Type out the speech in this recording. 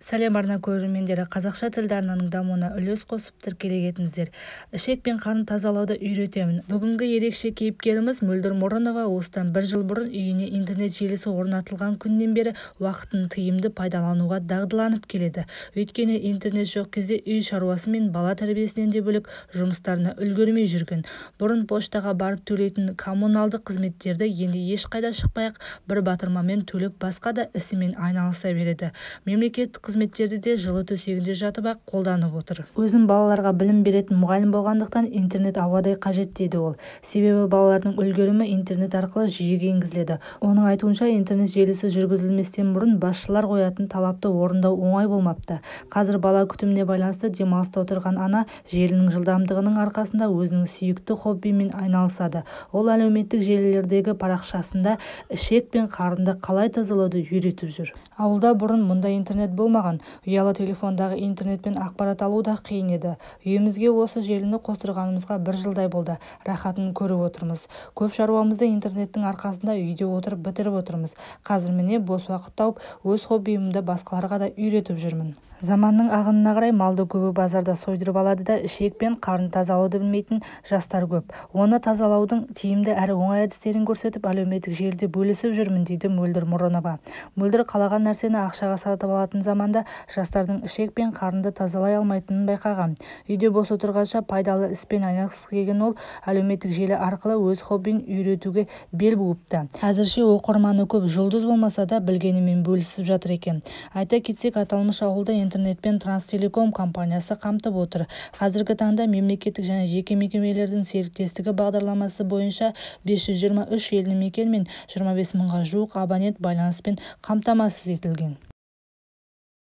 Сәлем, арна көрермендері! Қазақша тілді арнаның дамуына үлес қосып, тіркеле кетіңіздер. Ішек пен қарын тазалауды үйретемін. Бүгінгі ерекше кейіпкеріміз Мөлдір Мұрынова осыдан бір жыл бұрын үйіне интернет желісі орнатылған күннен бері уақытын тиімді пайдалануға дағдыланып келеді. Өйткені интернет жоқ кезде үй шаруасы мен бала тәрбиесінен де бөлек жұмыстарына үлгермей жүрген. Бұрын поштаға барып төлейтін коммуналдық қызметтерді енді ешқайда шықпай-ақ бір батырмамен төлеп, басқа да ісімен айналыса береді. Мемлекеттік қызметтерді де жылы төсегінде жатып-ақ қолданып отыр. Өзім балаларға білім беретін мұғалім болғандықтан интернет ауадай қажет, дейді ол. Себебі балалардың үлгерімі интернет арқылы жүйеге енгізіледі. Оның айтуынша, интернет желісі жүргізілместен бұрын басшылар қоятын талапты орындау оңай болмапты. Қазір бала күтіміне байланысты демалыста отырған ана желінің жылдамдығының арқасында өзінің сүйікті хоббиімен айналысады. Ол әлеуметтік желілердегі парақшасында ішек пен қарынды қалай тазалауды үйретіп жүр. Ауылда бұрын мұндай интернет болмаған. Ұялы телефондағы интернетпен ақпарат алу да қиын еді. Үйімізге осы желіні қостырғанымызға бір жылдай болды. Рахатын көріп отырмыз. Көп шаруамызды интернеттің арқасында үйде отырып бітіріп отырмыз. Қазір міне бос уақыт тауып, өз хоббиімді басқаларға да үйретіп жүрмін. Заманның ағынына қарай малды көбі базарда сойдырып алады да, ішек пен қарын тазалауды білмейтін жастар көп. Оны тазалаудың тиімді әрі оңай әдістерін көрсетіп, әлеуметтік желіде бөлісіп жүрмін, дейді Мөлдір Мұрынова. Мөлдір қалаған нәрсені ақшаға сатып алатын заманда жастардың ішек пен қарынды тазалай алмайтынын байқаған. Үйде бос отырғанша пайдалы іспен айналысқысы келген ол әлеуметтік желі арқылы өз хоббиін үйретуге бел буыпты. Әзірше оқырманы көп, жұлдыз болмаса да, білгенімен бөлісіп жатыр екен. Айта кетсек, аталмыш ауылда интернетпен Транстелеком компаниясы қамтып отыр. Қазіргі таңда мемлекеттік және жеке мекемелердің серіктестігі бағдарламасы бойынша 523 елді мекен мен 25 мыңға жуық абонент байланыспен қамтамасыз етілген.